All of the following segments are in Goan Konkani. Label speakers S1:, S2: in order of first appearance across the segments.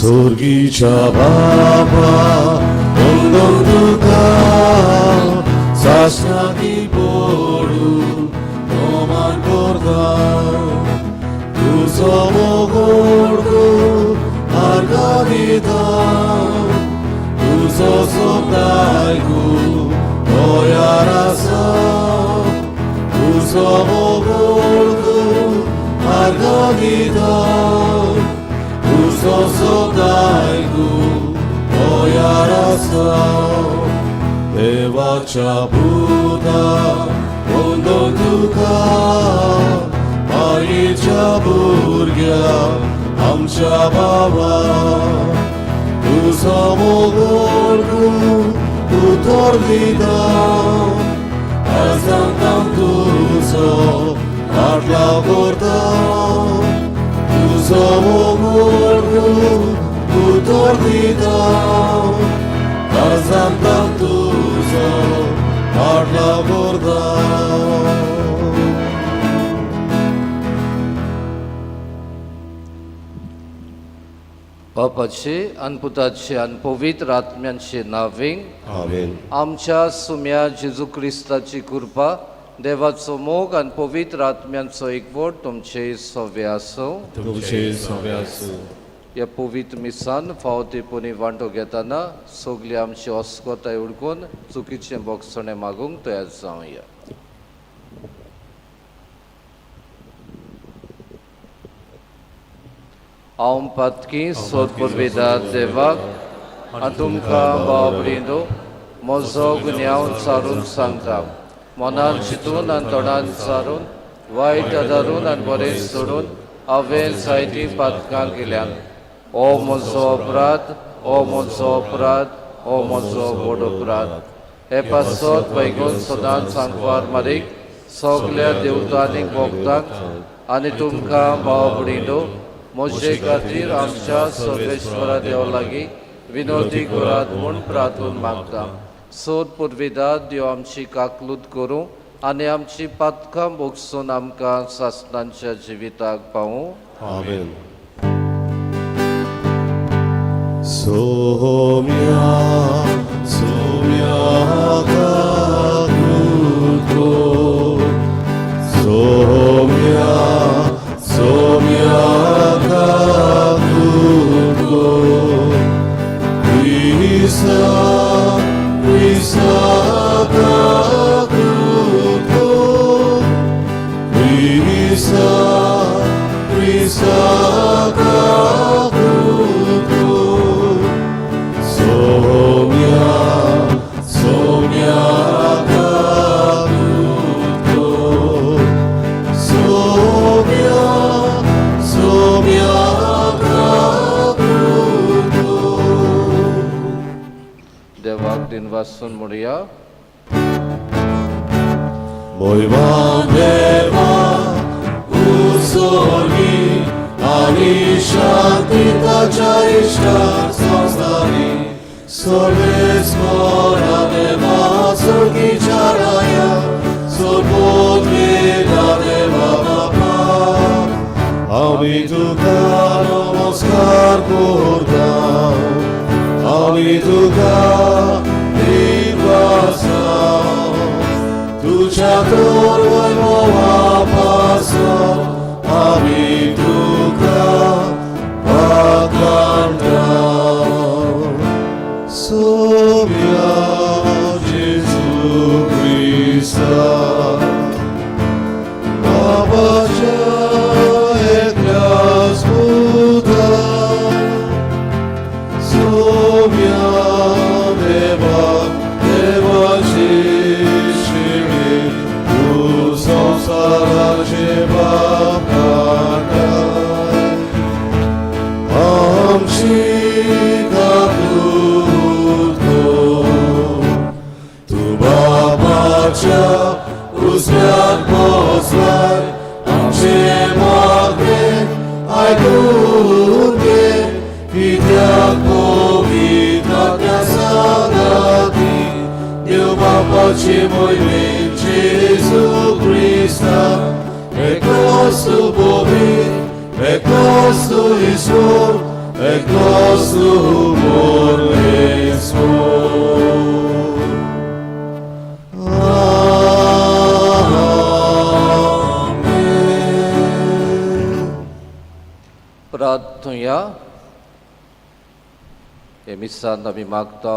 S1: सोर्गीच्या बापा वंदन तुका सासणाकी पडून नमन करता तुजो मोगोड आर्गां दिता तुजो शब्द आयकूंक तयार आसा तुजो मोगोड आर्गां दिता तुजो शब्द आयकूंक तयार आसा देवाच्या पुता वंदन तुका मायेच्या भुरग्या आमच्या बाबा तुजो मोगोड उतर दिता आजांतां तुजो फाटलाव करता तुजो मोगोड उतर दिता आजांतां तुजो फाटलाव करता.
S2: बापाचे आनी पुताचे आनी पवित्र आत्म्यांचे नांवें
S1: आमेन.
S2: आमच्या सुम्या जेजू क्रिस्ताची कृपा, देवाचो मोग आनी पवित्र आत्म्यांचो एकवट तुमचे सवे आसूं.
S1: तुमचे सवे आसूं.
S2: ह्या पवित्र मिसान फावो ते पुणी वांटो घेतना सगली आमची अस्कोताय उडकून चुकीचें बोगसणें मागूंक तयार जावया. हांव पातकी सोदपुरविदा देवाक आनी तुमकां भाव भयणींनो म्हजो गुन्यांव सारून सांगता. मनान चिंतून आनी तोंडान सारून, वायट आदारून आनी बरें सोडून हांवें जायतीं पातकां केल्यात. ओ म्हजो अपराध, ओ म्हजो अपराध, ओ म्हजो व्हड अपराध. हे पासत बैगून सदांच सांगवार मारीक, सगल्या देवतांनी भोगतांक आनी तुमकां भाव भयणींनो म्हजे खातीर आमच्या सर्वेश्वरा देवा लागीं विनोदी करात म्हूण प्रार्थून मागता. सोद पुर्विदा देव आमची काकलूत करूं आनी आमची पातकां भोगसून आमकां सासणांच्या जिविताक पावूं.
S1: आमेन. सोम्या सोम्या काकुतो सोम्या सोम्या काकुतो क्रिस्ता क्रिस्ता काकुतो क्रिस्ता क्रिस्ता काकुतो सोम्या सोम्या काकुतो सोम्या सोम्या काकुतो.
S2: देवाक दिनवासून म्हणया.
S1: मोयवान देवा उसोगी आनी शांती ताच्या इश्टार संस्थानी सर्वेस्परा देवा स्वर्गीच्या राया सर्वोद्वेदा देवा बापा आमी तुका नमस्कार करता आमी तुका दिनवासा तुझ्या तर वैभवा पासत आमी तुका वाखाणता. सोम्या जेजू क्रिस्ता बाबाच्या एकल्याच पुता सोम्या देवा देवाची शिळी तूं संवसाराचे पाप काडटाय आमची काकूत कर. तूं बापाच्या उजव्यान बसलाय आमचे मागणें आयकून घे कित्याक पवित्र आत्म्या सांगाती देव बापाचे मोहिमेन जेजू क्रिस्ता एकलोच तूं पवित्र एकलोच तूं ईश्वर एकलोच
S2: रावतात थंय हे मिसान आमी मागता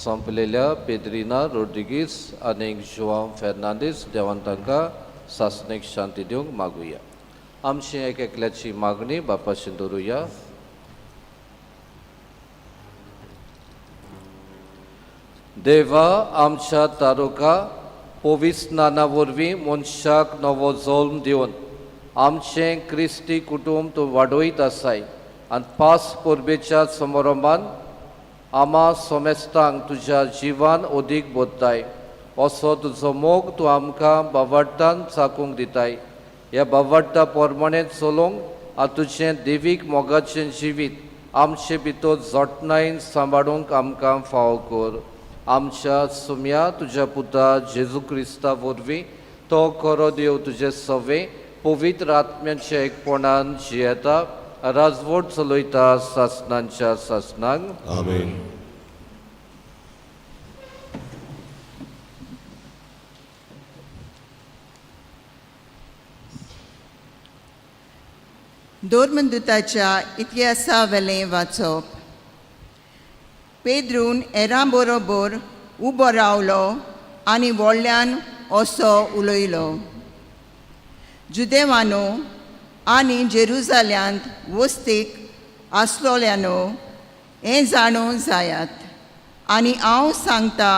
S2: संपलेल्या पेद्रिना रोड्रिगीस आनी जुआंव फेर्नांदीस देवान तांकां सासणीक शांती दिवंक मागुया. आमची एक एकल्याची मागणी बापाशी दवरुया. देवा आमच्या तारुका पवित्र स्नाना वरवीं मनशाक नवो जल्म दिवन आमचें क्रिस्ती कुटुंब तूं वाडयत आसाय आनी पास परबेच्या समारंभान आमा सोमेस्तांक तुज्या जिवान अदीक बोधताय असो तुजो मोग तूं आमकां बावडटान चाकूंक दिताय. ह्या बावडटा प्रमाणें चलोवंक आनी तुजें देवीक मोगाचें जिवीत आमचे भितर जतनायेन सांबाळूंक आमकां फावो कर. आमच्या सुम्या तुज्या पुता जेजू क्रिस्ता वरवीं तो खरो देव तुजे सवे पवित्र आत्म्याच्या एकपणान जियेता राजवट चलयता सासनांच्या सासनांक.
S1: आमेन.
S3: दोरमंदुताच्या इतिहासावेलें वाचप. पेद्रून एरां बरोबर उबो रावलो आनी व्हडल्यान असो उलयलो, जुदेवानो आनी जेरुजाल्यांत वस्तीक आसलोल्यानो हें जाणूं जायात आनी हांव सांगता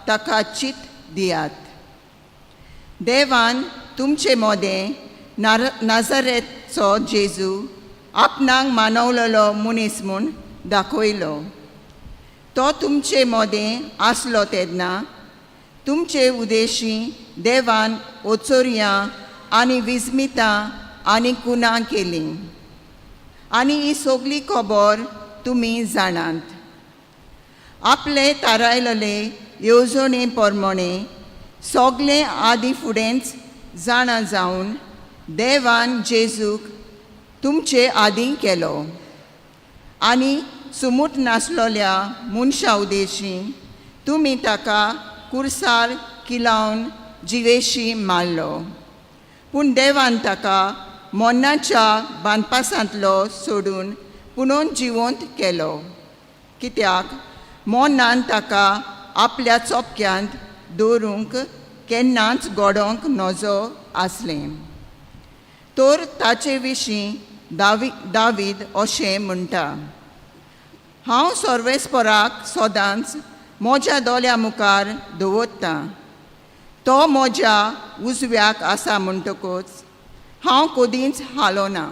S3: ताका चित दियात. देवान तुमचे मोदें नाझारेतचो जेजू आपणाक मानवलेलो मनीस म्हूण दाखयलो. तो तुमचे मोदें आसलो तेन्ना तुमचे उदेशी देवान ओचोरयां आनी विस्मितां आनी कुनां केलीं आनी ही सगली खबर तुमी जाणात. आपले थारायलेले येवजणे प्रमाणे सगलें आदी फुडेंच जाणा जावन देवान जेजूक तुमचे आदीं केलो आनी सुमूट नासलोल्या मनशा उदेशी तुमी ताका कुर्सार किलावन जिवेशी मारलो. पूण देवान ताका मोन्नाच्या बांदपासांतलो सोडून पुणून जिवंत केलो, कित्याक मोन्नान ताका आपल्या चोपक्यांत दवरूंक केन्नाच गोडोंक नजो आसलें. तर ताचे विशीं दावीद अशें म्हणटा, हांव सर्वेस्पराक सदांच म्हज्या दोळ्या मुखार दवरतां, तो म्हज्या उजव्याक आसा म्हणटकूच हांव कदींच हालोना.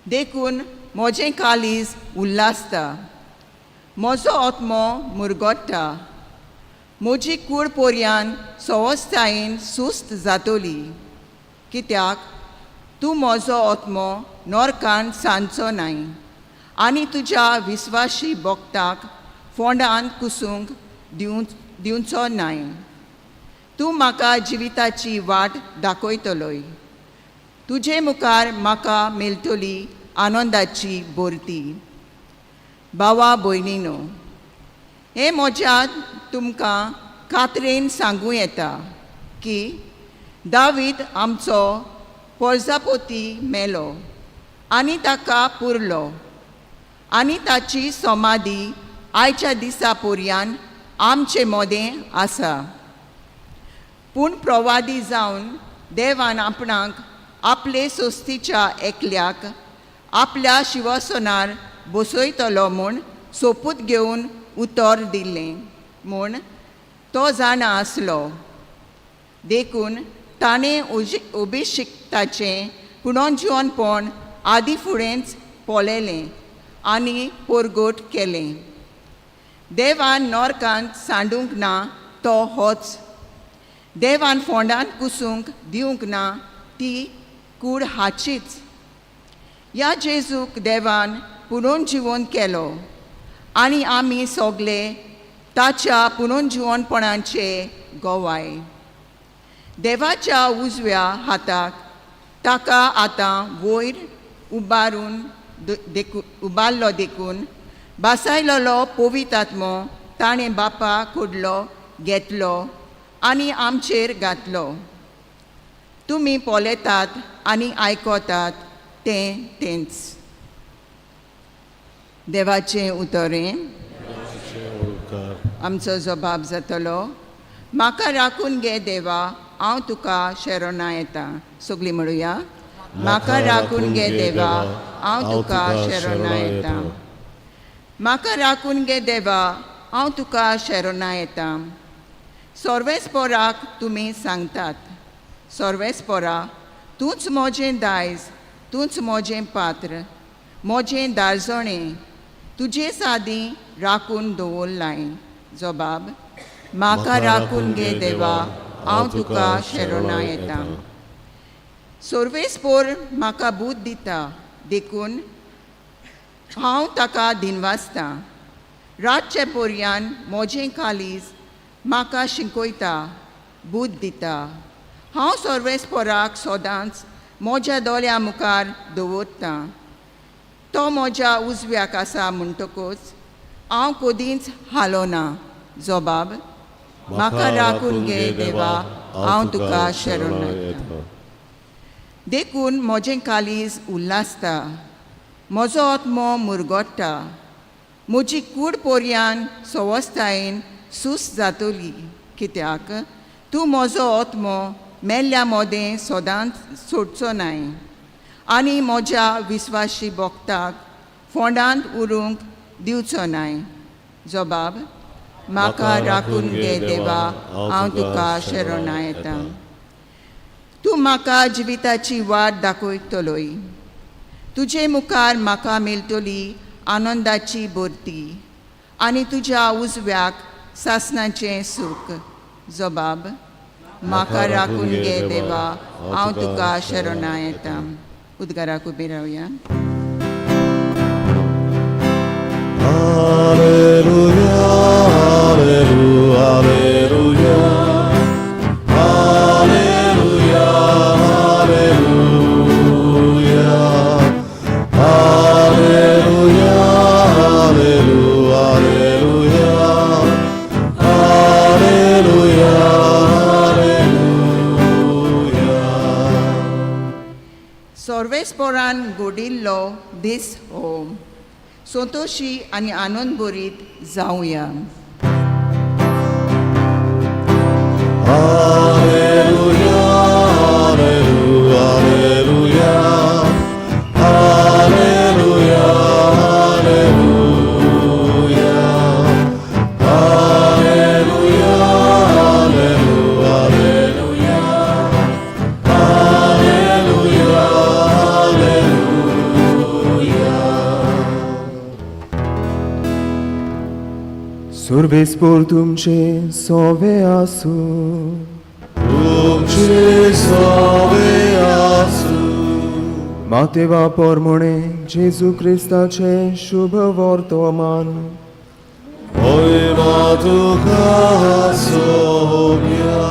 S3: देखून म्हजें काळीज उल्हासता, म्हजो आत्मो मुरगोट्टा, म्हजी कूड पोरयान सवस्तायेन सुस्त जातली, कित्याक तूं म्हजो आत्मो नोरकान सांजचो न्हय आनी तुज्या विस्वाशी भक्ताक फोंडान कुसूंक दिवचो न्हय. तूं म्हाका जिविताची वाट दाखयतलोय, तुजे मुखार म्हाका मेळटली आनंदाची भरती. भावा भयणीनो, हें म्हज्या तुमकां खात्रेन सांगूं येता की दावीद आमचो पोरजापोती मेलो आनी ताका पुरलो आनी ताची समाधी आयच्या दिसा पोरयान आमचे मोदें आसा. पूण प्रवादी जावन देवान आपणाक आपले सोस्तीच्या एकल्याक आपल्या शिवसनार बसयतलो म्हूण सोपूत घेवन उतर दिल्लें म्हूण तो जाणा आसलो. देखून ताणें अभिशिक्ताचें पुनर्जिवनपण आदी फुडेंच पळयलें आनी परगट केलें. देवान नोरकांत सांडूंक ना तो होच, देवान फोंडांत कुसूंक दिवंक ना ती कूड हाचीच. ह्या जेजूक देवान पुनर्जिवन केलो आनी आमी सगले ताच्या पुनर्जिवनपणाचे गोवाय. देवाच्या उजव्या हाताक ताका आतां वयर उबारून उबारलो देखून बासायलेलो पवित्र आत्मो ताणें बापा कुडलो घेतलो आनी आमचेर घातलो. तुमी पळयतात आनी आयकतात तें तेंच. देवाचें उतरें. आमचो जबाब जातलो, म्हाका राखून घे देवा, हांव तुका शरणा येता. सगळीं म्हणुया, म्हाका राखून घे देवा, हांव तुका शरणा येता. म्हाका राखून घे देवा, हांव तुका शरणा येता. सर्वेस्पोराक तुमी सांगतात, सर्वेस्पोरा तूंच म्हजें दायज, तूंच म्हजें पात्र, म्हजें दारजणें, तुजे सादी राखून दवरलाय. जबाब, म्हाका राखून घे देवा, हांव तुका शरणा येता. सर्वेस्पोर म्हाका बूद दिता, देखून हांव ताका दिनवासतां. रातचे पोरयान म्हजें कालीज म्हाका शिकयता, बूद दिता. हांव सर्वेस्पोराक सदांच म्हज्या दोळ्या मुखार दवरतां. तो म्हज्या उजव्याक आसा म्हणटकूच हांव कदींच हालोना. जबाब, म्हाका राखून घे देवा, हांव तुका शरण येता. देखून म्हजें कालीज उल्हासता, म्हजो आत्मो मुरगोट्टा, म्हजी कूड पोरयान सवस्तायेन सूस जातली. कित्याक तूं म्हजो आत्मो मेल्ल्या मोदें सदांच सोडचो नाय आनी म्हज्या विस्वाशी भक्ताक फोंडांत उरूंक दिवचो नाय. जबाब, म्हाका राखून घे देवा, हांव तुका शरणा येता. तूं म्हाका जिविताची वाट दाखयतलोय, तुजे मुखार म्हाका मेळटली आनंदाची भरती आनी तुज्या उजव्याक सासणाचें सूख. जबाब, म्हाका राखून घे देवा, हांव तुका शरणा येता. उद्गाराक उबी रावया.
S1: Alleluia, alleluia, alleluia, alleluia, alleluia, alleluia, alleluia, alleluia, alleluia.
S3: सर्वेस्पोरान घडिल्लो दीस हो, संतोशी आनी आनंदभरीत जावया.
S1: Alleluia, alleluia, alleluia, alleluia, alleluia, alleluia, alleluia, alleluia, alleluia.
S4: सर्वेस्पोर तुमचे सोवे आसूं.
S1: तुमचे सोवे आसूं.
S4: मातेवा पोरमोणे जेजू क्रिस्ताचे शुभ वर्तमान.
S1: महिमा तुका सोम्या.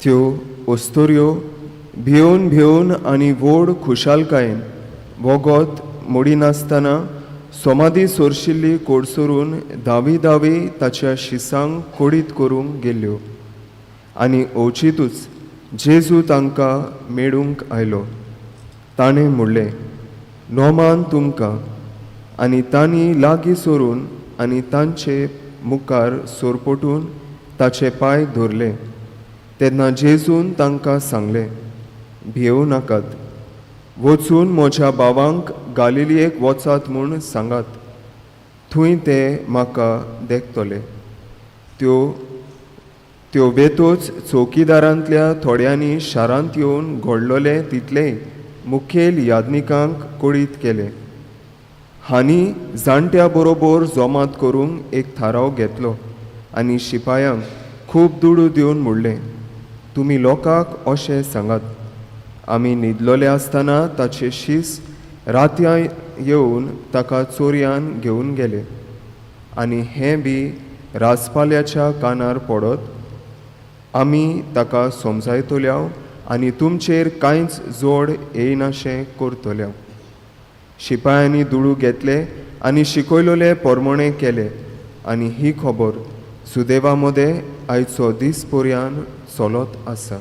S4: त्यो अस्तुऱ्यो भिवन भिवन आनी व्हड खुशालकायेन वोगोत मोडिनासतना सोमादी सोरशिल्ली कोडसरून धावी धावी ताच्या शिसांक कोडीत करूंक गेल्यो आनी अवचितूच जेजू तांकां मेळूंक आयलो. ताणें म्हणलें, नोमान तुमकां. आनी तांणी लागीं सरून आनी तांचे मुखार सोरपोटून ताचे पांय धरले. तेन्ना जेजून तांकां सांगलें, भियेवं नाकात, वचून म्हज्या भावांक गालिलियेक वचात म्हूण सांगात, थंय ते म्हाका देखतले. त्यो त्यो वेतोच चौकीदारांतल्या थोड्यांनी शारांत येवन घडलोलें तितलेंय मुखेल याज्ञिकांक कळीत केलें. हांणी जाणट्या बरोबर जोमात करूंक एक थाराव घेतलो आनी शिपायांक खूब दुडू दिवन म्हणलें, तुमी लोकांक अशें सांगात, आमी न्हिदलोले आसतना ताचे शीस रातयां येवन ताका चोरयान घेवन गेले आनी हें बी राजपाल्याच्या कानार पडत आमी ताका समजायतल्या आनी तुमचेर कांयच जोड येयनाशें करतल्या. शिपायांनी दुडू घेतले आनी शिकयलोले पोरमोणे केले आनी ही खबर सुदेवा मदें आयचो दीस पर्यान चलत आसा.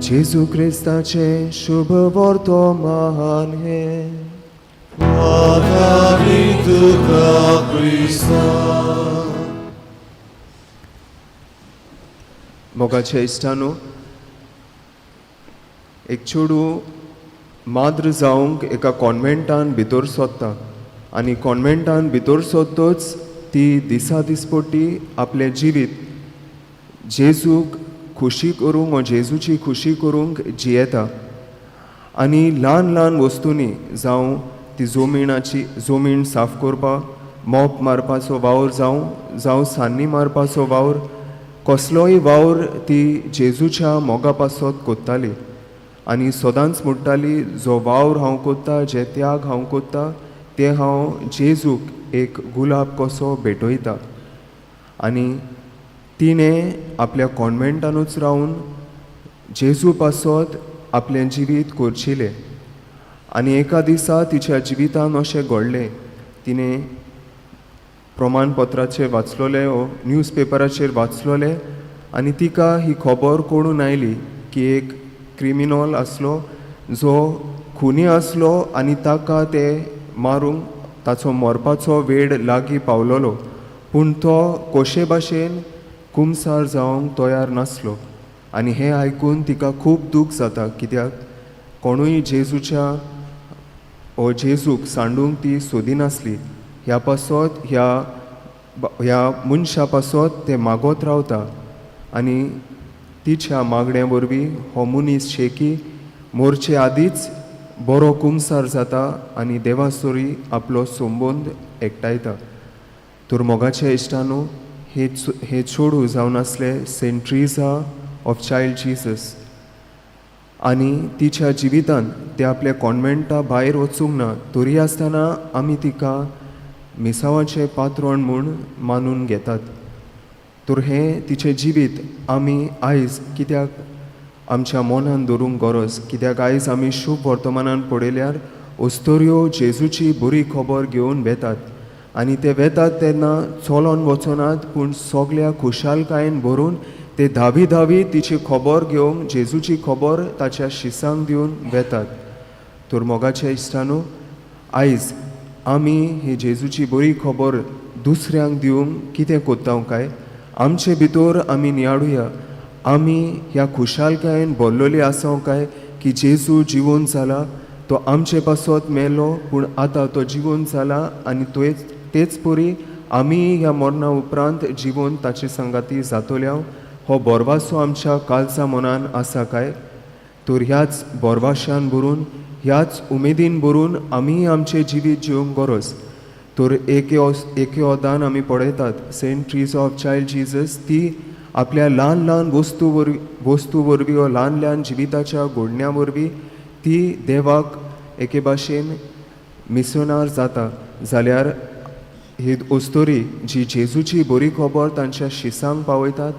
S4: जेजू क्रिस्ताचें शुभ वर्तमान हें.
S1: आदारी तुका क्रिस्ता.
S4: मोगाच्या इश्टानो, एक चेडूं माद्र जावंक एका कॉन्वेंटान भितर सोदता आनी कॉन्वेंटान भितर सोदतच ती दिसा दिसपट्टी आपलें जिवीत जेजूक खुशी करूंक वा जेजूची खुशी करूंक जियेता आनी ल्हान ल्हान वस्तूंनी, जावं ती जमीणाची जमीन साफ करपाक मोप मारपाचो वावर जावं, जावं सान्नी मारपाचो वावर, कसलोय वावर ती जेजूच्या मोगा पासत कोत्ताली आनी सदांच म्हणटाली, जो वावर हांव कोत्ता, जे त्याग हांव कोत्ता, ते हांव जेजूक एक गुलाब कसो भेटयता. आनी तिणें आपल्या कॉन्वेंटानूच रावन जेजू पासत आपलें जिवीत करचिलें. आनी एका दिसा तिच्या जिवितान अशें घडलें, तिणें प्रमाणपत्राचेर वाचलोलें ओ न्यूज पेपराचेर वाचलोलें आनी तिका ही खबर कळून आयली की एक क्रिमिनल आसलो जो खुनी आसलो आनी ताका ते मारूंक ताचो मरपाचो वेळ लागीं पावलोलो, पूण तो कशे भाशेन कुमसार जावंक तयार नासलो. आनी हें आयकून तिका खूब दूख जाता, कित्याक कोणूय जेजूच्या ओ जेजूक सांडूंक ती सोदिनासली. ह्या पासत ह्या मनशा पासत तें मागत रावता आनी तिच्या मागण्या वरवीं हो मनीस शेकी मोरचे आदींच बरो कुमसार जाता आनी देवासोरी आपलो संबंद एकठांयता. तर मोगाच्या इश्टानो, हे चेडूं जावन आसलें Saint Teresa of Child Jesus आनी तिच्या जिवितान ते आपल्या कॉन्वेंटा भायर वचूंक ना, तरी आसतना आमी तिका मिसावाचें पात्रोण म्हूण मानून घेतात. तर हें तिचें जिवीत आमी आयज कित्याक आमच्या मनान दवरूंक गरज, कित्याक आयज आमी शुभ वर्तमानान पळयल्यार अस्तोऱ्यो जेजूची बरी खबर घेवन वेतात आनी ते वेतात तेन्ना चलोन वचनात, पूण सगल्या खुशालकायेन भरून ते धावी धावी तिची खबर घेवंक, जेजूची खबर ताच्या शिसांक दिवन वेतात. तर मोगाच्या इश्टानो, आयज आमी ही जेजूची बरी खबर दुसऱ्यांक दिवंक कितें कोत्ता काय? आमचे भितर आमी नियाळुया, आमी ह्या खुशालकायेन भरलेली आसा काय की जेजू जिवोन जाला, तो आमचे पासत मेलो, पूण आतां तो जिवोन जाला आनी तेच परी आमी ह्या मरणा उपरांत जिवोन ताचे संगाती जातोल्या, हो बोरवासो आमच्या कालचा मनान आसा काय? तर ह्याच बोरवाशान भरून, ह्याच उमेदीन भरून आमी आमचें जिवीत जिवंक गरज. तर एके एके ओदान आमी पळयतात Saint Teresa of Child Jesus ती आपल्या ल्हान ल्हान वस्तू वरवीं वा ल्हान ल्हान जिविताच्या घडण्या वरवीं ती देवाक एके भाशेन मिसोनार जाता, जाल्यार ही अस्तोरी जी जेजूची बरी खबर तांच्या शिसांक पावयतात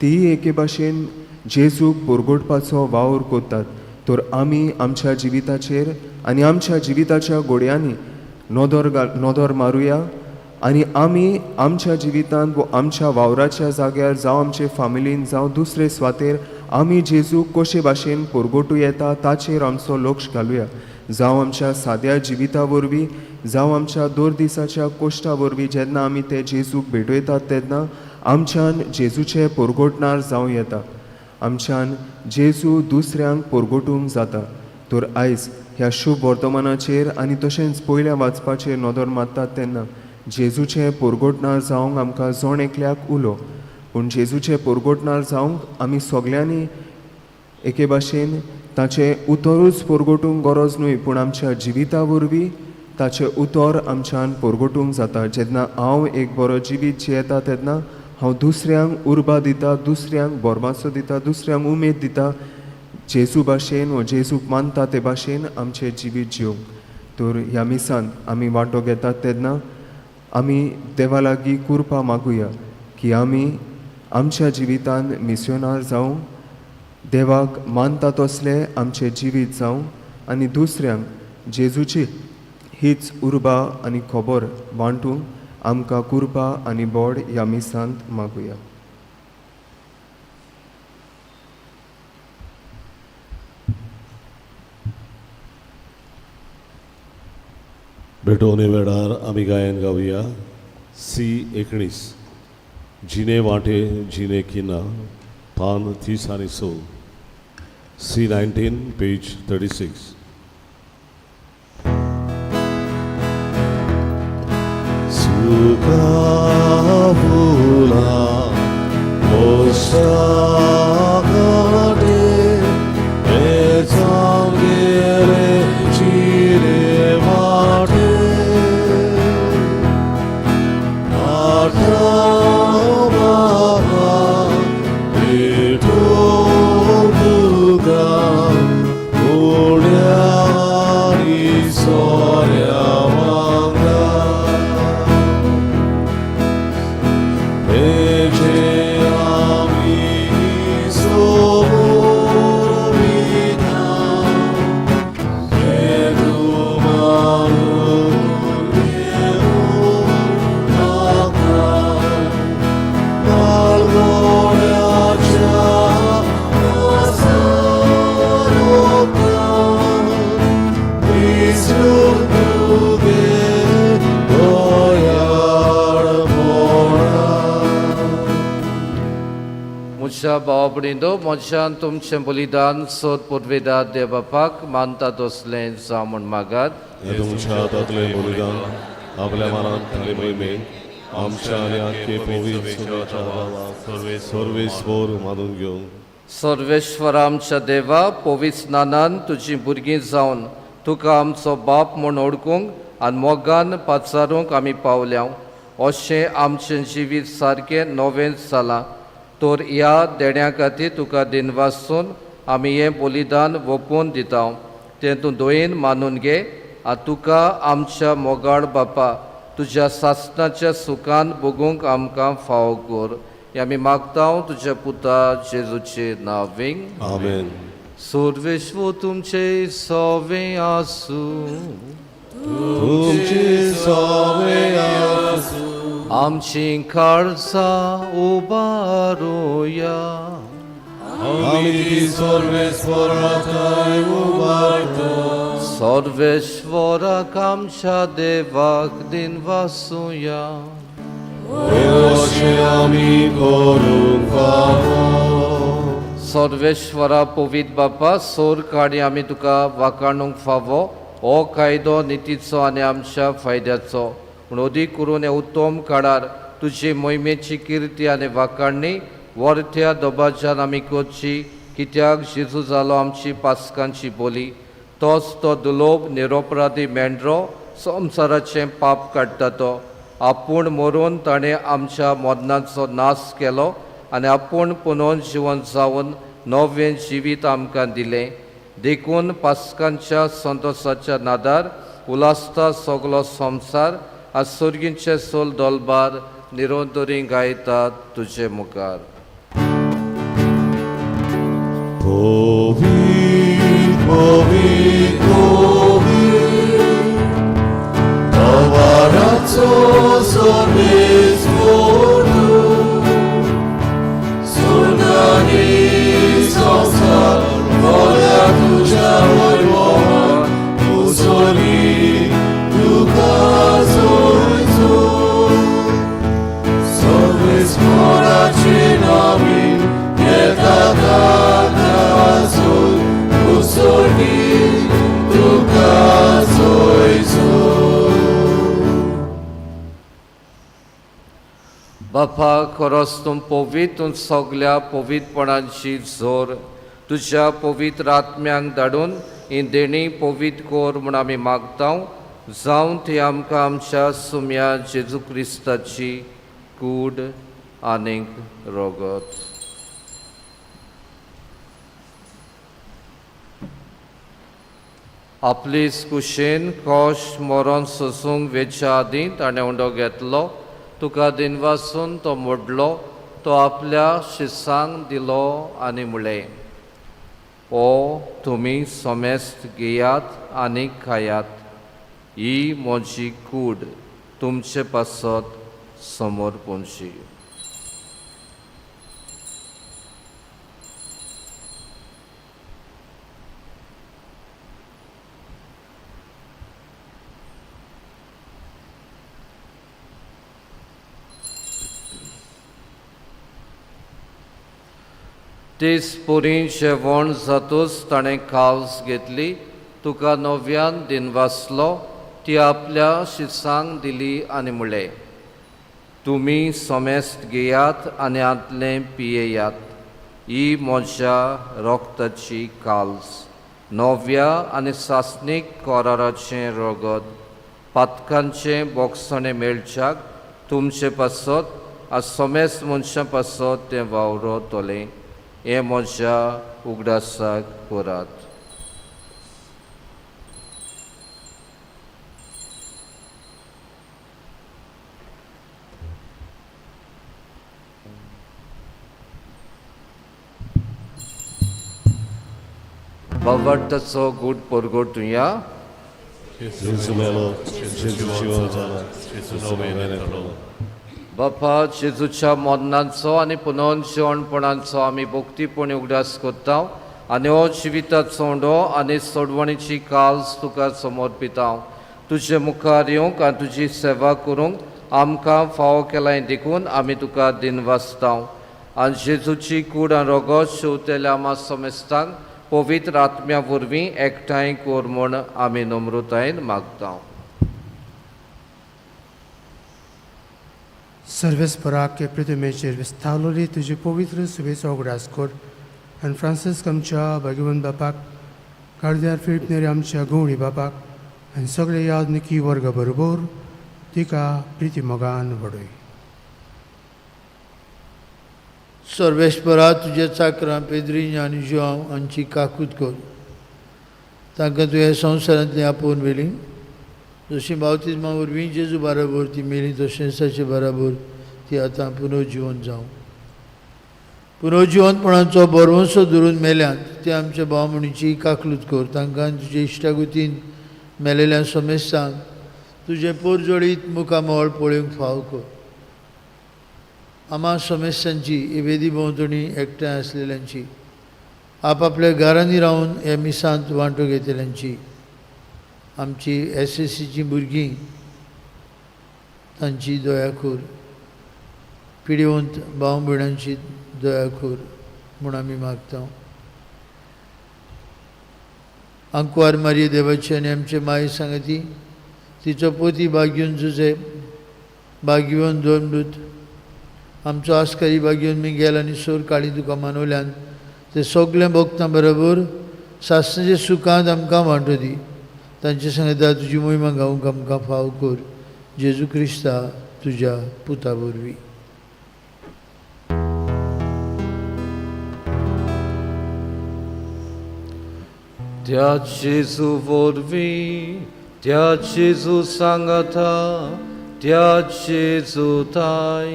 S4: तीय एके भाशेन जेजूक परगटपाचो वावर करतात. तर आमी आमच्या जिविताचेर आनी आमच्या जिविताच्या घोड्यांनी नदर मारुया आनी आमी आमच्या जिवितांत वो आमच्या वावराच्या जाग्यार, जावं आमचे फामिलीन, जावं दुसरे सुवातेर आमी जेजूक कशे भाशेन परगटूं येता ताचेर आमचो लक्ष घालुया. जावं आमच्या साद्या जिविता वरवीं, जावं आमच्या दर दिसाच्या कोश्टा वरवीं, जेन्ना आमी ते जेजूक भेटयतात तेन्ना आमच्यान जेजूचें परगटणार जावं येता, आमच्यान जेजू दुसऱ्यांक परगटूंक जाता. तर आयज ह्या शुभ वर्तमानाचेर आनी तशेंच पयल्या वाचपाचेर नदर मारतात तेन्ना जेजूचें परगटणार जावंक आमकां जण एकल्याक उलो, पूण जेजूचें परगटणार जावंक आमी सगल्यांनी एके भाशेन ताचें उतरूच परगटूंक गरज न्हय, पूण आमच्या जिविता वरवीं ताचें उतर आमच्यान परगटूंक जाता. जेन्ना हांव एक बरो जिवीत जियेता तेन्ना हांव दुसऱ्यांक उर्बा दिता, दुसऱ्यांक बोरमाचो दिता, दुसऱ्यांक उमेद दिता, जेजू भाशेन वो जेजूक मानता ते भाशेन आमचें जिवीत जिवंक. तर ह्या मिसान आमी वांटो घेतात तेन्ना आमी देवा लागीं कुरपा मागुया की आमी आमच्या जिवितान मिस्योनार जावं, देवाक मानता तसलें आमचें जिवीत जावं आनी दुसऱ्यांक जेजूची हीच उर्बा आनी खबर वांटूंक आमकां कुरपा आनी बोड ह्या मिसांत मागुया.
S1: भेटोवणे वेळार आमी गायन गावया सी 19 जिने वांटे जिने किना पान 30 आनी 6 सी 19 पेज 36. सुखाफुला मोसाकाटे एचांगेले चिरे वाटे आठव बाबा भेटो तुका उड्यानी सोऱ्या वांगडा हेजे आमी सोबीता हे तुमारू घेऊ नाका बाळगोड्याच्या नासारोका विसरून तुगे दयाळपणा.
S2: म्हज्या भाव भयणींनो, म्हज्यान तुमचें बलिदान सोद पुर्वेदार देवबापाक मानता तसलें जावं म्हूण मागात.
S1: हे तुमच्या हातांतलें बलिदान आपल्या मनांत आनी मोहिमेक आमच्या आनी आख्खे पवित्र सभेच्या भावाक सर्वेस्पर मानून घेवंक.
S2: सर्वेश्वर आमच्या देवा, पवित्र स्नानान तुजी भुरगीं जावन तुका आमचो बाप म्हूण ओळखूंक आनी मोगान पाचारूंक आमी पावल्या. अशें आमचें जिवीत सारकें नवेंच जालां. तर ह्या देण्या खातीर तुका दिनवासून आमी हें बलिदान वोपून दिता, तें तूं दयेन मानून घे आनी तुका आमच्या मोगाळ बापा तुज्या सासणाच्या सुखान भोगूंक आमकां फावो कर. हें आमी मागता तुज्या पुता जेजूचे नांवें.
S1: आमेन.
S2: सर्वेश्वर तुमचे सवे आसूं.
S1: तुमची सवे आसूं.
S2: आमची काळजां उबारुया.
S1: आमी ती सर्वेस्पराथाय उबारता.
S2: सर्वेश्वराक आमच्या देवाक दिनवासुया.
S1: अशें आमी करूंक फावो.
S2: सर्वेश्वरा पवित्र बापा, सोर काणी आमी तुका वाकाणूंक फावो. हो कायदो नितीचो आनी आमच्या फायद्याचो, पूण अदीक करून हे उत्तम काळार तुजी मोहिमेची किर्ती आनी वाकाणणी वरत्या दबाज्यान आमी करची. कित्याक जेजू जालो आमची पासकांची बोली, तोच तो दुलोब निरोपराधी मेंढरो संवसाराचें पाप काडटा. तो आपूण मरून ताणें आमच्या मरणाचो नाश केलो आनी आपूण पुनर्जिवन जावन नवें जिवीत आमकां दिलें. देखून पासकांच्या संतोसाच्या नादार उलासता सगलो संवसार आनी सर्गींचे सोल दोलबार निरोंतरी गायतात तुजे मुखार.
S1: पवित्र पवित्र पवित्र तवाराचो सर्वेस्पर सुनानी संवसार भरल्या तुज्या वैभवान. उसोली तुका जोयजो सर्वेस्पराचे नावीन येता ताकासून. उसोली तुका जोयजो.
S2: बापा, खरोच तूं पवित्र, सगल्या पवित्रपणाची जोर. तुज्या पवित्र आत्म्यांक धाडून ही देणी पवित्र कर म्हूण आमी मागता. जावं ती आमकां आमच्या सुम्या जेजू क्रिस्ताची कूड आनीक रोगत. आपली कुशेन कोश मरण सोसूंक वेच्या आदीं ताणें उंडो घेतलो, तुका दिनवासून तो मोडलो, तो आपल्या शिसांक दिलो आनी म्हणलें, ओ तुमी समेस्त घेयात आनी खायात, ही म्हजी कूड तुमचे पासत समोर पोंची. तेच पुरी जेवण जातूच ताणें काल्स घेतली, तुका नव्यान दिनवासलो, ती आपल्या शिसांक दिली आनी म्हणलें, तुमी समेस्त घेयात आनी आंतलें पियेयात, ही म्हज्या रोगताची काल्स, नव्या आनी सासणीक कराराचें रगत, पातकांचें बोगसणें मेळच्याक तुमचे पासत आनी समेस्त मनशां पासत तें वावरतलें, हें म्हज्या उगडासाक करात. बाबाटाचो गूट परगटुया.
S1: जेजू मेलो, जेजू जिवन जाला, जेजू नव्यान येतलो.
S2: बापा, जेजूच्या मरणाचो आनी पुनर्जिवणपणाचो आमी भक्तीपणी उगडास करता आनी हो जिविताचो उंडो आनी सोडवणीची काल्स तुका समर्पिता. तुजे मुखार येवंक आनी तुजी सेवा करूंक आमकां फावो केलाय देखून आमी तुका दिनवासता. आनी जेजूची कूड आनी रोगत शेवतेल्या आमा समेस्तांक पवित्र आत्म्या वरवीं एकठांय कर म्हूण आमी नम्रतायेन मागता.
S5: सर्वेस्पराक पृथ्वीचेर विस्तावलोली तुजी पवित्र सुबेचो उगडास कर आनी फ्रांसिस्क आमच्या भाग्यवंत बापाक, कार्द्यार फिलिप नेरी आमच्या गवळी बापाक आनी सगळे यादनिकी वर्ग बरोबर तिका प्रिती मोगान वडय.
S6: सर्वेस्परा, तुज्या चाकरां पेद्रीन आनी जुआंव हांची काकूत कर, तांकां तुवें संवसारांतली आपोवन व्हेली. जशी बावतिज्मा वरवीं जेजू बाराबर ती मेली, तशेंच ताचे बाराबर ती आतां पुनर्जिवन जावं. पुनर्जिवनपणाचो बरवंसो धरून मेल्यांत ते आमच्या भाव म्हणीची काकलूत कर, तांकां तुजे इश्टागुतीन मेलेल्या समेस्तांक तुजें पोरजोळीत मुखामळ पळोवंक फाव कर. आमा समेस्तांची वेदी भोंवतणी एकठांय आसलेल्यांची, आपापल्या घरांनी रावन ह्या मिसांत वांटो घेतल्यांची, आमची एस एस सीची भुरगीं तांची दयाखोर, पिडिवंत भाव भयणांची दयाखोर म्हूण आमी मागता. आंकवार मारये देवाची आनी आमचे माये सांगती तिचो पोती भाग्यून जुजे भाग्यवन दोन आमचो आस्कारी भाग्यून मिगेल आनी सोर काळी तुका मानवल्यान ते सगळें भोगता बरोबर सासणाचे सुखांत आमकां वांटो दी. तांचे सांगता तुजी मोहिमा गावंक आमकां फाव कर, जेजू क्रिस्ता तुज्या पुता वरवीं.
S2: त्या जेजू वरवीं, त्या जेजू सांगता, त्या जेजू ताय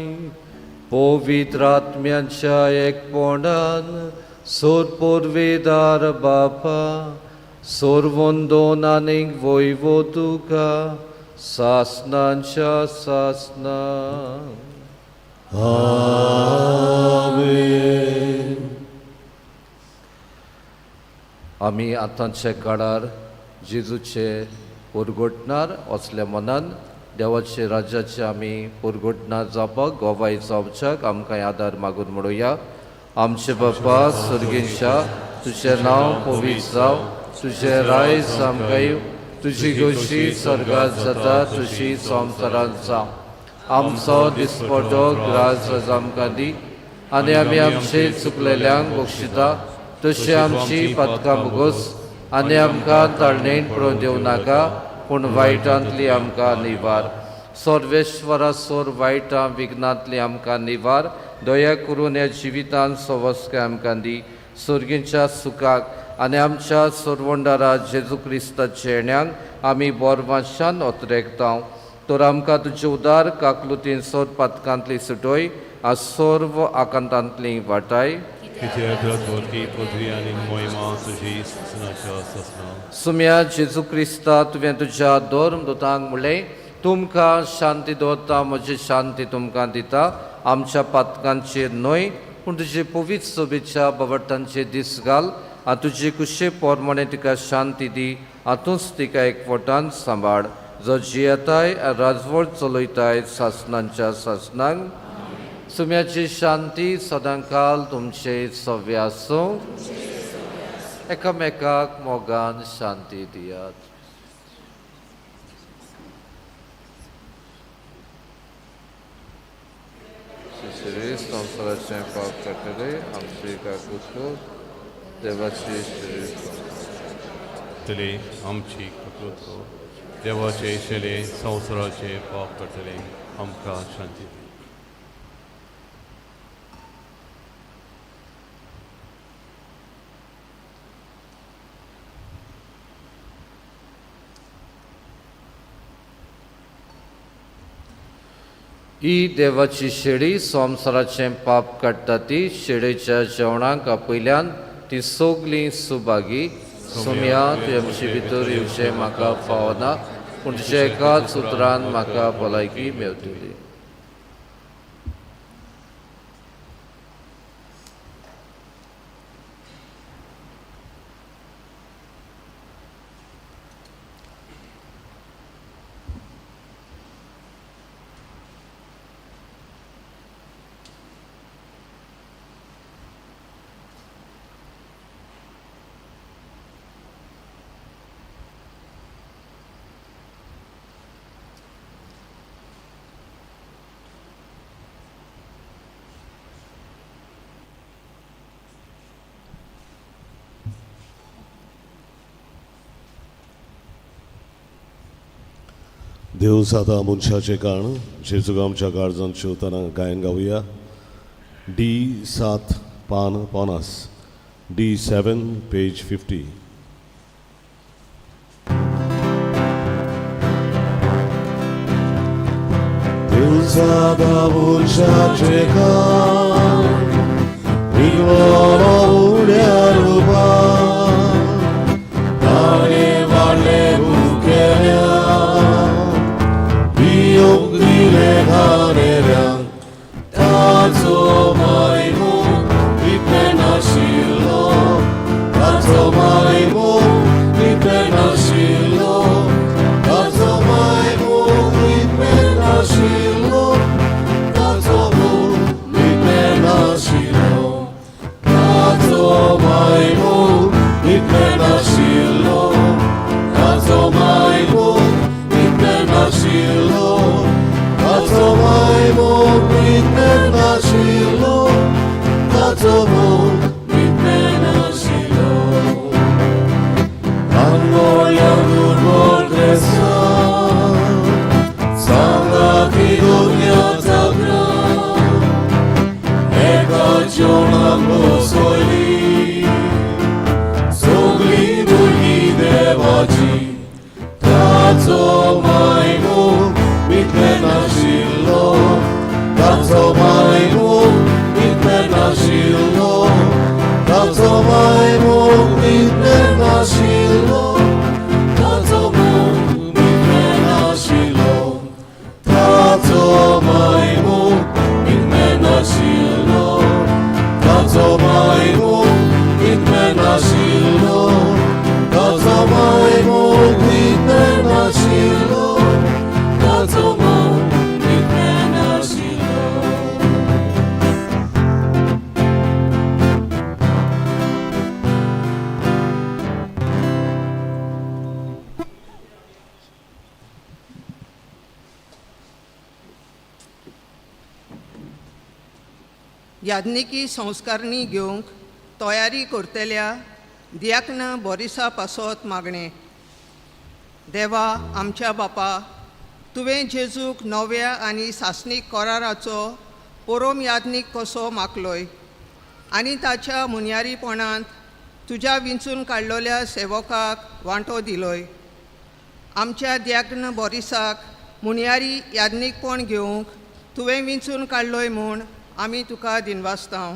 S2: पवित्र आत्म्यांच्या एकपणान सोर पोरवेदार बापा सोरवंदोन आनीक वयवो तुका सासनांच्या सासना.
S1: आमेन.
S2: आमी आतांच्या काळार जेजूचे पुरगोटणार असल्या मनान देवाचे राज्याचे आमी पुरगोटणार जावपाक गोवाय जावच्याक आमकां आदार मागून म्हणुया. आमचे बापा सर्गेंच्या, तुजें नांव पवित्र जावं, तुजें रायज आमकां येवं, तुजी गोशी स्वर्गात जाता तशी संवसारांत जावं. आमचो दिसपटो ग्रास आमकां दी आनी आमी आमचे चुकलेल्यांक बक्षिता तशी आमची पातकां भोगोस आनी आमकां ताळणेन पळोवन दिवं नाका, पूण वायटांतली आमकां निवार. सर्वेश्वरा सोर वायटां विघ्नांतली आमकां निवार, दया करून ह्या जिवितान सवस्काय आमकां दी, सर्गींच्या सुखाक आनी आमच्या सोरवंडारा जेजू क्रिस्ताच्या येण्याक आमी बोरवाशान ओतरेकता. तर आमकां तुजे उदार काकलुतीन सोर पातकांतली सुटोय आनी सर्व आकांतांतली वाटाय. सुम्या जेजू क्रिस्ता, तुवें तुज्या धर्म दुतांक म्हणलें, तुमकां शांती दवरता, म्हजी शांती तुमकां दिता, आमच्या पातकांचेर न्हय पूण तुजे पवित्र सोबेच्या बावटांचेर दीस घाल आनी तुजे कुशे पोरमाणे तिका शांती दी आतूंच तिका एकवटान सांबाळ, जो जियेताय राजवट चलयताय सासनांच्या सासनांक. सुम्याची शांती सदांकाल तुमचे सव्य आसूं. एकामेकाक मोगान शांती दियात. शिशिरी संवसाराचें पाप काडटले आमची काकूत कर. देवाची शिरी
S7: तले आमची ककूत कर. देवाचे शेले संवसाराचे पाप काडटले आमकां शांती दी.
S2: ही देवाची शेळी संवसाराचें पाप काडटा ती शेळेच्या जेवणाक आपयल्यान ती सगलीं सुभागी. सोम्या तुवें आमचे भितर येवचें म्हाका फावना, पूण तुज्या एकाच उतरान म्हाका भलायकी मेळटली.
S1: देव जाता मनशाचें कारण जेजूक आमच्या काळजांत शिवतना गायन गावया. डी 7 पान 50, D7 page 50. देव जाता मनशाचें कारण रिगलो उड्या रुपान ताणें वाडलें भुकेल्या ताचो मायमो विपेनाशिल्लो, ताचो मायमो विपेनाशिल्लो, ताचो मायमो विपेनाशिल्लो, ताचो मोग विपेनाशिल्लो, ताचो मायमो विपेनाशिल्लो, ताचो मायमो विपेनाशिल्लो, ताचो मायमो विपेनाशिल्लो, ताचो मोग विपेनाशिल्लो. आंगोळ्या दुर्बोग्रेसा सांगा की दुनिया जागरा एका जेवणाक बसयली सगळी भुरगीं देवाची. ताचो मायमो विपेनाशिल्लो, ताचो मायमो विपेनाशिल्लो, ताचो मायमो विपेनाशिल्लो, ताचो मोग विपेनाशिल्लो, ताचो मायमो विपेनाशिल्लो, ताचो मायमो विपेनाशिल्लो, ताचो मायमो विपेनाशिल्लो, ताचो मोग विपेनाशिल्लो.
S8: याज्ञिकी संस्कारणी घेवंक तयारी करतल्या दियाकन बोरिसा पासत मागणें. देवा आमच्या बापा, तुवें जेजूक नव्या आनी सासणीक कराराचो पोरोम याज्ञीक कसो मागलोय आनी ताच्या मुनयारीपणांत तुज्या विंचून काडलोल्या सेवकाक वांटो दिलोय. आमच्या द्याग्न बोरिसाक मुनयारी याज्ञीकपण घेवंक तुवें विंचून काडलोय म्हूण आमी तुका दिनवासतांव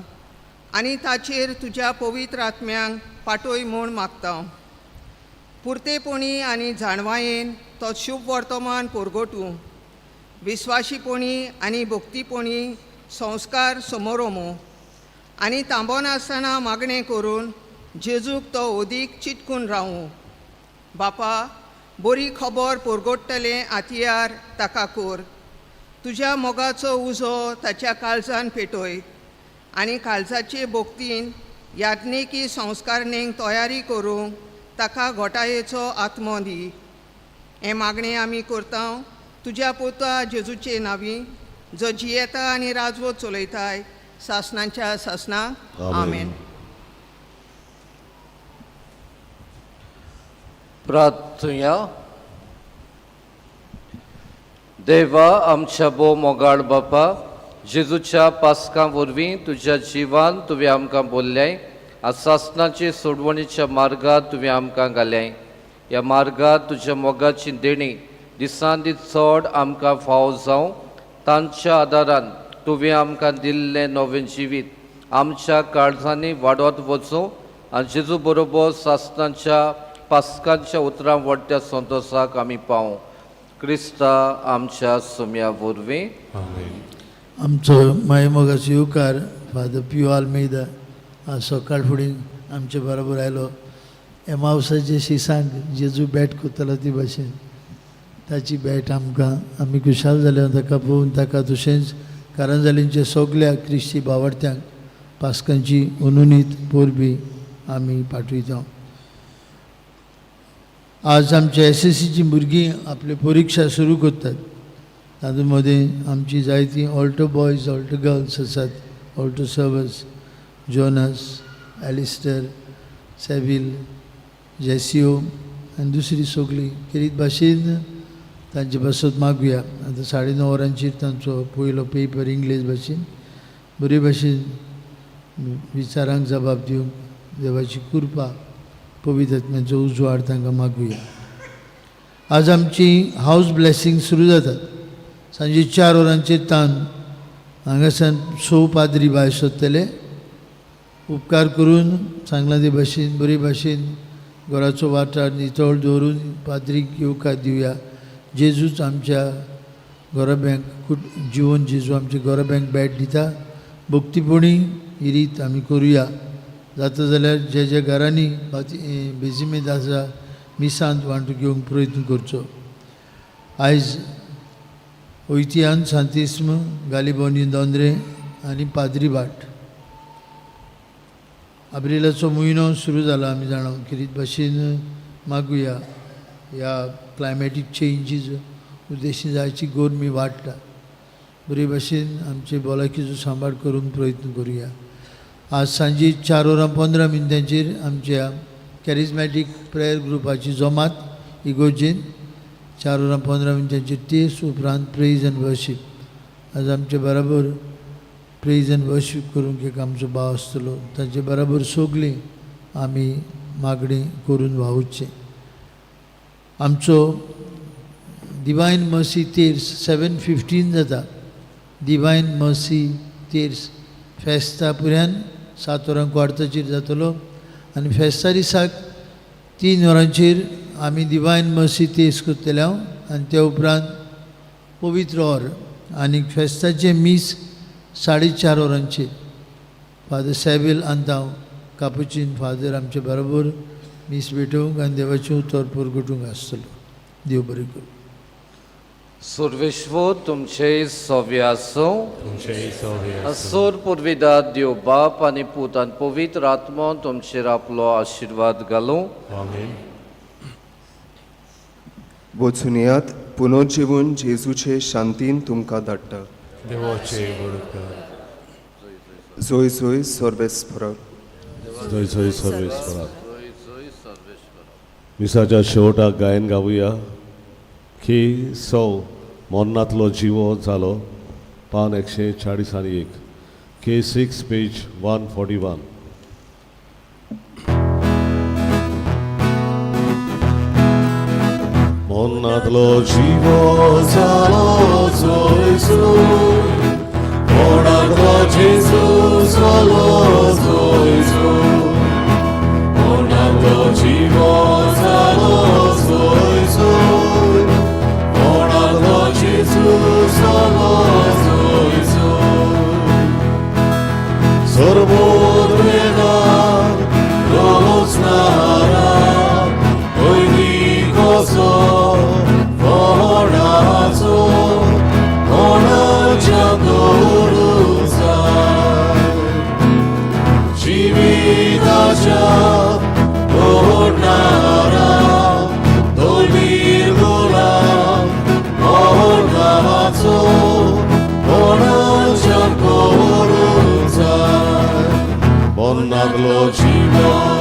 S8: आनी ताचेर तुज्या पवित्र आत्म्यांक पाटोय म्हूण मागतांव. पुरतेपणी आनी जाणवायेन तो शुभ वर्तमान पोरगोटूं, विस्वाशीपणी आनी भक्तीपणी संस्कार समोरोमो आनी तांबोनासतना मागणें करून जेजूक तो ओदीक चिटकून रावूं. बापा, बरी खबर पोरगोट्टलें आतियार ताका कोर. तुज्या मोगाचो उजो ताच्या काळजान पेटय आनी काळजाचे भोक्तीन याज्ञिकी संस्कारणेक तयारी करूंक ताका घोटायेचो आत्मो दी. हें मागणें आमी करता तुज्या पुता जेजूचे नांवी, जो जियेता आनी राजवट चलयताय सासणाच्या सासणाक. आमेन.
S2: प्रार्थुया. देवा आमच्या भोव मोगाळ बापा, जेजूच्या पासकां वरवीं तुज्या जिवान तुवें आमकां बोल्ल्याय आनी सासणाचे सोडवणीच्या मार्गार तुवें आमकां घाल्याय. ह्या मार्गार तुज्या मोगाची देणी दिसान दीस चड आमकां फावो जावं. तांच्या आदारान तुवें आमकां दिल्लें नवें जिवीत आमच्या काळजांनी वाडत वचूं आनी जेजू बरोबर सासणाच्या पासकांच्या उतरां व्हडत्या संतोसाक आमी पावूं. क्रिस्ता आमच्या सुम्या वरवीं.
S6: आमचो मायमोगाचो येवकार फादर पियो आल्मेदा आज सकाळ फुडें आमचे बरोबर आयलो. एमावसाचे शिसांक जेजू भेट करतालो ती भाशेन ताची भेट आमकां, आमी खुशाल जाले ताका पळोवन. ताका तशेंच कारंजालींच्या सगल्या क्रिस्ती बावडत्यांक पास्कांची अनुनीत परबी आमी पाठयता. आज आमच्या एसएससीची भुरगीं आपल्यो परिक्षा सुरू करतात. तातूंत मदीं आमची जायतीं ऑल्टो बॉयज, ऑल्टो गर्ल्स आसात. ऑल्टो सर्वस, जोनस, एलिस्टर, सेवील, जेसियो आनी दुसरी सगळीं खेरीत भाशेन तांचे पासत मागुया. आतां 9:30 वरांचेर तांचो पयलो पेपर इंग्लीश भाशेन बरे भाशेन विचारांक जबाब दिवंक देवाची कृपा, पवित्र आत्म्याचो उजवाड तांकां मागुया. आज आमची हावज ब्लेसींग सुरू जातात सांजे 4 वरांचेर तान हांगासान 6 पाद्री भायर सोदतले. उपकार करून सांगलां ते भाशेन बरे भाशेन घराचो वाठार नितळ दवरून पाद्रीक येवकार दिवया. जेजूच आमच्या घराब्यांक जिवन, जेजू आमच्या घराब्यांक भेट दिता. भक्तीपणी ही रीत आमी करुया. जाता जाल्यार जे जे घरांनी बेजिमेद आसा मिसांत वांटो घेवंक प्रयत्न करचो. आयज ओयतियान सांतिस्म, गालिबोनी दोंद्रे आनी पाद्री भाट. आब्रिलाचो म्हयनो सुरू जाला आमी जाणा. खेरीत भाशेन मागुया ह्या क्लायमॅटीक चेंजीस उद्देशी जायची गोरमी वाडटा. बरे भाशेन आमचे भलायकीचो सांबाळ करूंक प्रयत्न करुया. आज सांजे 4 वरां 15 मिनटांचेर आमच्या कॅरिजमॅटीक प्रेयर ग्रुपाची जमात इगोर्जेन 4 वरां 15 मिनटांचेर, तेच उपरांत प्रेज एंड वर्शीप. आज आमचे बराबर प्रेज एंड वर्शीप करूंक एक आमचो भाव आसतलो. ताचे बराबर सगळीं आमी मागणी करून वावुरचें. आमचो डिवायन मर्सी तेर्स 7:15 जाता. डिवायन मर्सी तेर्स फेस्ता पुऱ्यान 7 वरां क्वार्ताचेर जातलो आनी फेस्ता दिसाक 3 वरांचेर आमी डिवायन मर्सी तेर्स करतले हांव आनी त्या उपरांत पवित्र ऑर आनी फेस्ताचें मीस 4:30 वरांचेर. फादर सॅबील आंतांव कापुचीन फादर आमचे बरोबर मीस भेटोवंक आनी देवाचें उतर परगटूंक आसतलो. देव बरें करूं.
S2: सर्वेश्वर तुमचे सव्य आसूं. सोर पुर्विदा देव बाप आनी पूत आनी पवित्र आत्मो तुमचेर आपलो आशिर्वाद घालूं.
S4: वचून येयात पुनर्जिवन जेजूचे शांतीन तुमकां धाडटा.
S7: देवाचे बरोबर.
S4: जोय जोय सर्वेस्परा.
S1: जय जय सर्वेस्परा. मिसाच्या शेवटाक गायन गावया की सौ मोन्नातलो जिवो जालो, पान 141, K6 page 141. मोन्नातलो जिवो जालो जोय, मोन्नातलो जेजू जालो जोय, मोन्नातलो जिवो जालो जोय, मोन्नातलो जेजू जालो जोय. सर्वोद्वेगा रोजनारा वैदिकोसो फोणाचो मोना नातलो जिवो.